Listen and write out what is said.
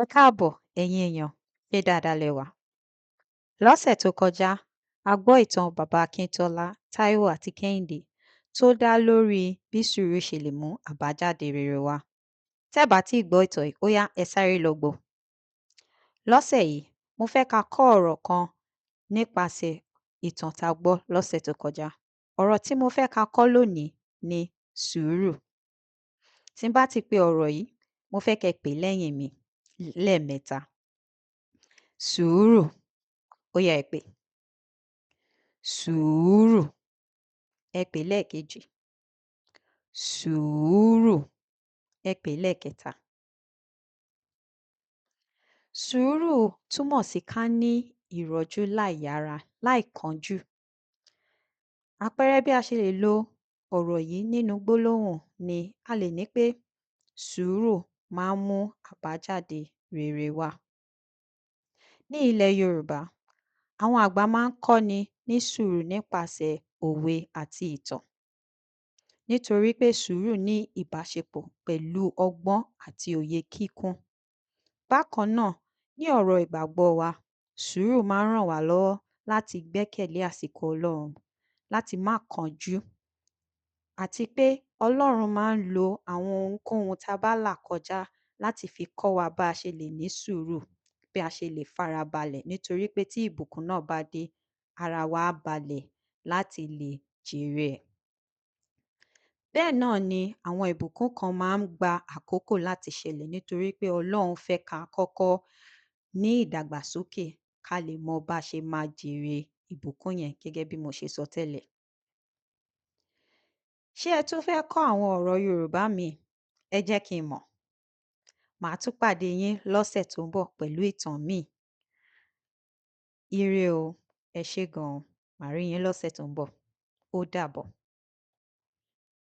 Ẹ káàbọ̀ ẹ̀yin èèyàn, ṣé dáadáa lẹ wà? Lọ́sẹ̀ tó kọjá, a gbọ́ ìtàn bàbá Akíntọ́lá, Táíwò àti Kẹ́hìndé tó dá lórí bí sùúrù ṣe lè mú àbájáde rere wá. Tẹ́ ẹ̀ bá tíì gbọ́ ìtàn yìí, ó yá, ẹ sáré lọ gbọ́. Lọ́sẹ̀ yìí, mo fẹ́ ká kọ́ ọ̀rọ̀ kan nípasẹ̀ ìtàn tá a gbọ́ lọ́sẹ̀ tó kọjá. Ọ̀rọ̀ tí mo fẹ́ ká kọ́ lónìí ni sùúrù. Tí n bá ti pe ọ̀rọ̀ yìí, mo fẹ́ kẹ́ ẹ pè é lẹ́yìn mi lẹ́ẹ̀mẹ́ta. Sùúrù. Ó yá, ẹ pè é. Sùúrù. Ẹ pè é lẹ́ẹ̀kejì. Sùúrù. Ẹ pè é lẹ́ẹ̀kẹta. Sùúrù túmọ̀ sí ká ní ìrọ́jú láìyára, láìkánjú. Àpẹẹrẹ bí a ṣe lè lo ọ̀rọ̀ yìí nínú gbólóhùn ni a lè ní pé sùúrù máa ń mú àbájáde rere wá. Ní ilẹ̀ Yorùbá, àwọn àgbà máa ń kọ́ni ní sùúrù nípasẹ̀ òwe àti ìtàn nítorí pé sùúrù ní ìbáṣepọ̀ pẹ̀lú ọgbọ́n àti òye kíkún. Bákan náà, ní ọ̀rọ̀ ìgbàgbọ́ wa, sùúrù máa ń ràn wá lọ́wọ́ láti gbẹ́kẹ̀lé àsìkò Ọlọ́run, láti má kánjú àti pé Ọlọ́run máa ń lo àwọn ohunkóhun tá a bá là kọjá láti fi kọ́ wa bá a ṣe lè ní sùúrù, bí a ṣe lè farabalẹ̀ nítorí pé tí ìbùkún náà bá dé, ara wa á balẹ̀ láti lè jèrè ẹ̀. Bẹ́ẹ̀ náà ni àwọn ìbùkún kan máa ń gba àkókò láti ṣẹlẹ̀ nítorí pé Ọlọ́run fẹ́ ká kọ́kọ́ ní ìdàgbàsókè ká lè mọ bá a ṣe máa jèrè ìbùkún yẹn gẹ́gẹ́ bí mo ṣe sọ tẹ́lẹ̀. Ṣé ẹ tún fẹ́ kọ́ àwọn ọ̀rọ̀ Yorùbá míì? Ẹ jẹ́ kí n mọ̀. Màá tún pàdé yín lọ́sẹ̀ tó ń bọ̀ pẹ̀lú ìtàn míì. Ire o, ẹ ṣé gan-an, màá rí yín lọ́sẹ̀ tó ń bọ̀. Ó dàbọ̀.